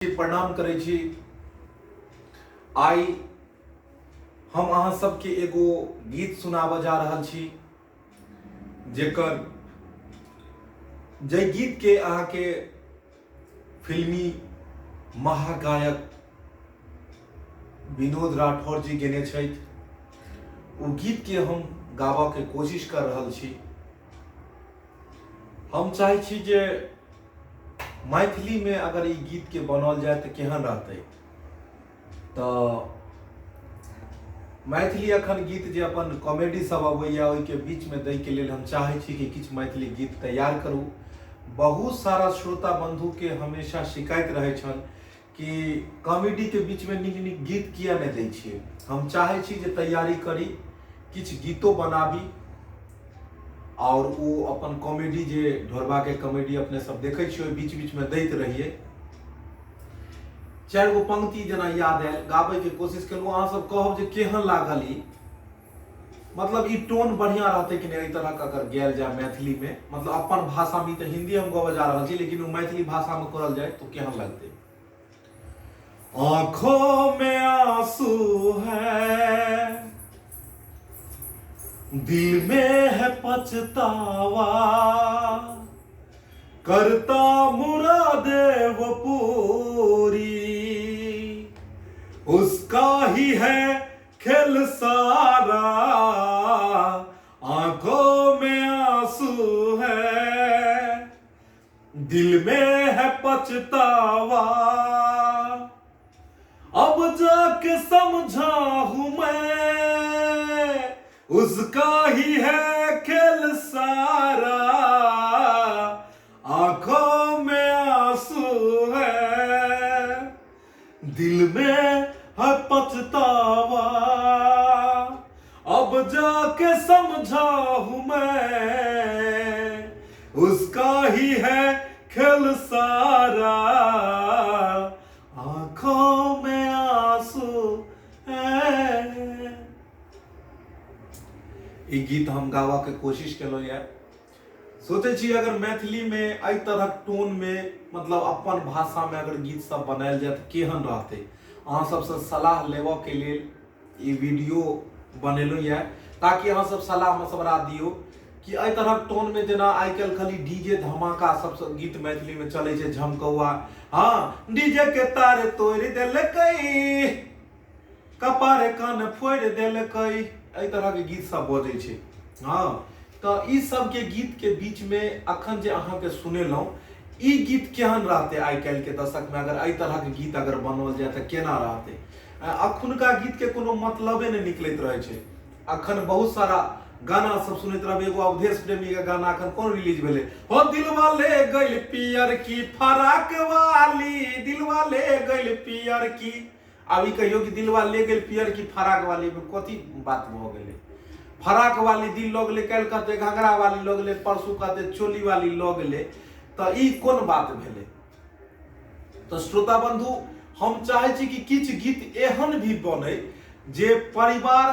प्रणाम करै छी। आइ हम अहाँ सबके एगो गीत सुनाबऽ जा रहल छी, जेकर जाहि गीतके अहाँके फिल्मी महागायक विनोद राठौर जी गेने छथि। ओ गीतके हम गाबऽके कोशिश कर रहल छी। हम चाहै छी जे मैथिलीमे अगर ई गीतके बनाओल जाय तऽ केहन रहतै। तऽ मैथिली अखन गीत जे अपन कॉमेडी सब अबैया, ओहिके बीचमे दैके लेल हम चाहै छी कि किछु मैथिली गीत तैयार करू। बहुत सारा श्रोता बंधुके हमेशा शिकायत रहै छनि कि कॉमेडीके बीचमे नीक नीक गीत किया नहि दै छियै। हम चाहै छी जे तैयारी करी, किछु गीतो बनाबी आओर ओ अपन कॉमेडी जे ढोरबाके कॉमेडी अपने सब देखै छियै, ओहि बीच बीचमे दैत रहियै। चारि गो पंक्ति जेना याद आयल, गाबैके कोशिश केलहुँ। अहाँ सब कहब जे केहन लागल ई, मतलब ई टोन बढ़िआँ रहतै कि नहि एहि तरहक अगर गायल जाय मैथिलीमे, मतलब अपन भाषामे। तऽ हिंदी हम गबऽ जा रहल छी, लेकिन ओ मैथिली भाषामे करल जाय तऽ केहन लगतै। आंखों में आंसू है, दिल में है पछतावा, करता मुरादे वो पूरी, उसका ही है खेल सारा। आंखों में आंसू है, दिल में है पछतावा, अब जाके समझा हूं मैं, उसका ही है खेल सारा। आंखों में आंसू है, दिल में है पछतावा, अब जाके समझा हूं मैं, उसका ही है खेल सारा। आंखों में आंसू है। ई गीत हम गाबऽ के कोशिश केलहुँ यऽ। सोचै छी अगर मैथिलीमे एहि तरहक टोनमे, मतलब अपन भाषामे अगर गीत सब बनायल जाय तऽ केहन रहतै। अहाँ सबसँ सलाह लेबऽके लेल ई वीडियो बनेलहुँ यऽ, ताकि अहाँ सब सलाह मशवरा दियौ कि एहि तरहक टोनमे, जेना आइ काल्हि खाली डी जे धमाका सब गीत मैथिलीमे चलै छै, झमकौआ, हँ, डी जे के तार तोड़ि देलकै, कपारे कान फोड़ि देलकै, एहि तरहके गीत सब बजै छै। हँ, तऽ ई सबके गीतके बीचमे अखन जे अहाँके सुनेलहुँ, ई गीत केहन रहतै? आइ काल्हिके दशकमे अगर एहि तरहक गीत अगर बनाओल जाय तऽ केना रहतै? अखुनका गीतके कोनो मतलबे नहि निकलैत रहै छै। अखन बहुत सारा गाना सब सुनैत रहबै। एगो अवधेश प्रेमी के गाना अखन कोन रिलीज भेलै हो, दिलवा ले गइल पियर की फराक वाली, दिलवा ले गइल पियर की। आब ई कहियो कि दिलवा ले गेल पियर की फराक वाली में कथी बात भऽ गेलै? फराक वाली दिल लऽ गेलै, काल्हि कहतै घघरा वाली लऽ गेलै, परसू कहतै चोली वाली लऽ गेलै, तऽ ई कोन बात भेलै? तऽ श्रोता बंधु, हम चाहै छी कि किछु गीत एहन भी बनै जे परिवार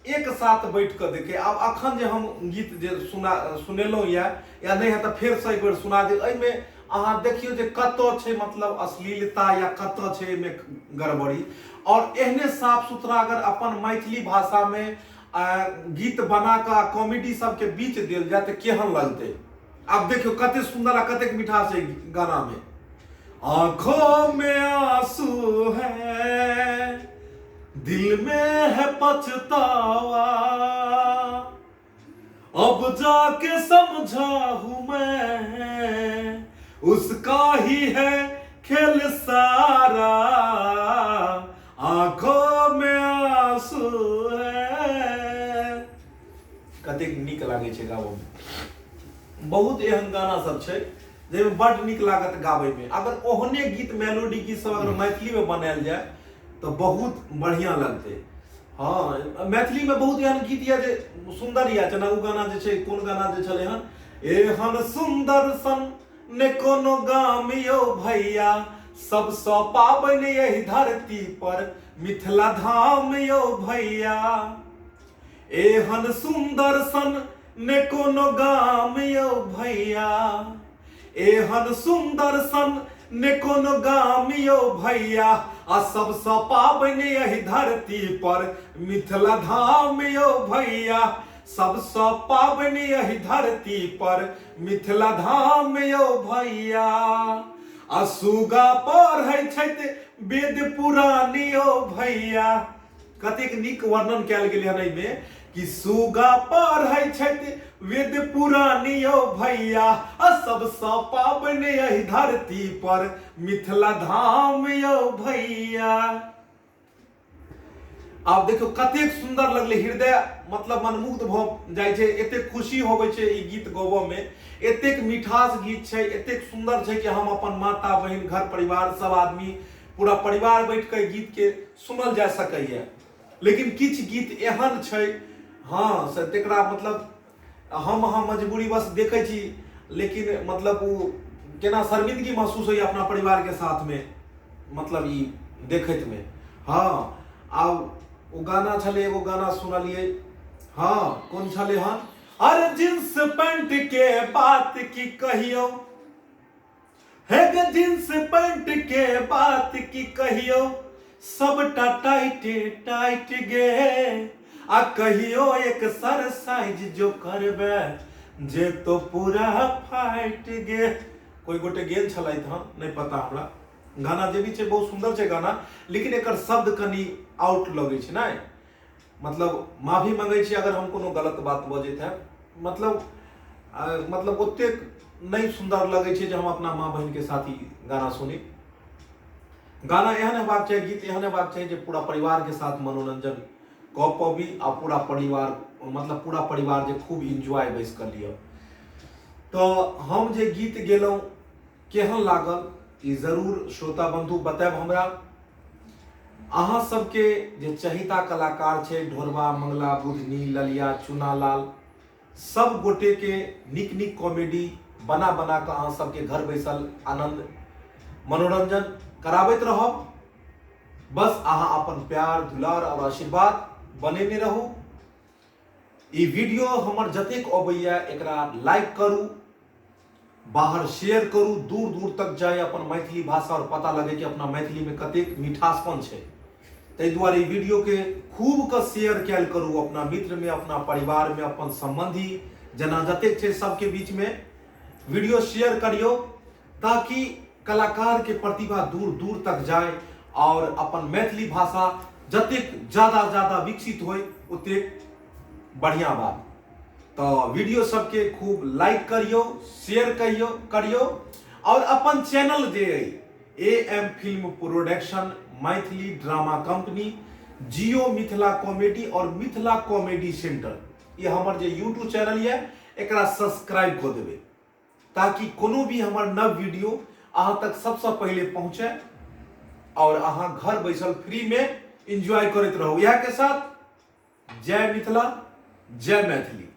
एक साथ बैठ कऽ देखे। आब अखन जे हम गीत जे सुनेलहुँ यऽ, या नहि है तऽ फेरसँ एक बेर सुना देब। एहिमे अहाँ देखियौ जे कतऽ छै मतलब अश्लीलता या कतऽ छै एहिमे गड़बड़ी। आओर एहने साफ सुथरा अगर अपन मैथिली भाषामे गीत बना कऽ आ कॉमेडी सबके बीच देल जाय तऽ केहन लगतै? आब देखियौ कते सुंदर आ कतेक मिठास है गाना में। आंखों में आंसू है, दिल में है पछतावा, अब जाके समझा हूं मैं, उसका ही है खेल सारा। आंखों में आंसू है। कतेक नीक लागै छै गाबऽमे। बहुत एहन गाना सब छै जाहिमे बड्ड नीक लागत गाबैमे। अगर ओहने गीत, मेलोडी गीत सब अगर मैथिलीमे बनायल जाय तऽ बहुत बढ़िआँ लगतै। हँ, मैथिलीमे बहुत एहन गीत यऽ जे सुन्दर यऽ, जेना ओ गाना जे छै, कोन गाना जे छलै हन, एहन सुन्दर सन ने कोनो गाम यौ भैया, सबसँ पाबनि एहि धरती पर मिथिला धाम यौ भैया। एहन सुन्दर सन ने कोनो गाम यौ भैया, एहन सुन्दर सन ने कोनो गाम यौ भैया, आ सबसँ पाबनि एहि धरती पर मिथिला धाम यौ भैया, सबसँ पाबनि एहि धरती पर मिथिला धाम यौ भैया। आ सुगा पढ़ै छथि वेद पुराण यौ भैया। कतेक नीक वर्णन कयल गेलै हन एहिमे कि सुगा पढ़ै छथि वेद पुराण यौ भैया, आ सबसँ पाबनि एहि धरती पर मिथिला धाम यौ भैया। आब देखियौ कतेक सुन्दर लगलै, हृदय मतलब मनमुग्ध भऽ जाइ छै, एतेक खुशी होबै छै ई गीत गबऽमे, एतेक मिठास गीत छै, एतेक सुन्दर छै कि हम अपन माता बहिन घर परिवार सब आदमी पूरा परिवार बैठ कऽ गीत के सुनल जा सकैए। लेकिन किछु गीत एहन छै, हँ से तकरा मतलब हम अहाँ मजबूरीवश देखै छी, लेकिन मतलब ओ केना शर्मिंदगी महसूस होइए अपना परिवारके साथमे मतलब ई देखैतमे। हँ आब ओ गाना छलै, एगो गाना सुनलियै, हँ कोन छलै हन, अरे जींस पैंट के बात की कहियौ, हे गे जींस पैंट के बात की कहियौ, सबटा टाइटे टाइट गे, आ कहियो एक सर साइज जो करबे जे तो पूरा फाइट गे। कोई गोटे गेल छलथि हन, नहि पता हमरा, गाना जे भी छै बहुत सुंदर छै गाना, लेकिन एकर शब्द कनि आउट लगै छै नहि, मतलब माफी मंगै छी अगर हम कोनो गलत बात बजैत हैब, मतलब मतलब ओतेक नहि सुन्दर लगै छै जे हम अपना माँ बहिनके साथ ई गाना सुनी। गाना एहन हेबाक चाही, गीत एहन हेबाक चाही जे पूरा परिवारके साथ मनोरंजन कऽ पबी आ पूरा परिवार मतलब पूरा परिवार जे खूब इन्जॉय बैस कऽ लिअ। तऽ हम जे गीत गेलहुँ केहन लागल ई जरूर श्रोता बंधु बतायब हमरा। अहाँ सबके जे चहिता कलाकार छै ढोरबा, मंगला, बुधनी, ललिया, चुनालाल सब गोटे के नीक नीक कॉमेडी बना बना कऽ अहाँ सबके घर बैसल आनंद मनोरंजन कराबैत रहब। बस अहाँ अपन प्यार दुलार और आशीर्वाद बनेने रहू। ई वीडियो हमर जतेक अबैया एकरा लाइक करू, बाहर शेयर करू, दूर दूर तक जाय अपन मैथिली भाषा और पता लगे कि अपना मैथिली में कतेक मिठासपन छै। ताहि दुआरे ई वीडियो के खूब के शेयर कयल करू अपना मित्र में, अपना परिवार में, अपन संबंधी जना जतेक छै सबके बीच में वीडियो शेयर करियो, ताकि कलाकार के प्रतिभा दूर दूर तक जाए और अपन मैथिली भाषा जतेक ज्यादा ज्यादा विकसित होए ओतेक बढ़िया बात। तो वीडियो सबके खूब लाइक करियो, शेयर करियो और अपन चैनल जे अइ A M film production, Maithili drama company, Jio Mithila comedy और मिथिला कॉमेडी सेंटर, ये हमर जे यूट्यूब चैनल ये एकरा सब्सक्राइब कऽ देबै ताकि कोनो भी हमर नव वीडियो अहाँ तक सबसँ पहिले पहुँचे और अहाँ घर बैसल फ्री में एंजॉय करैत रहू। इएह के साथ जय मिथिला, जय मैथिली।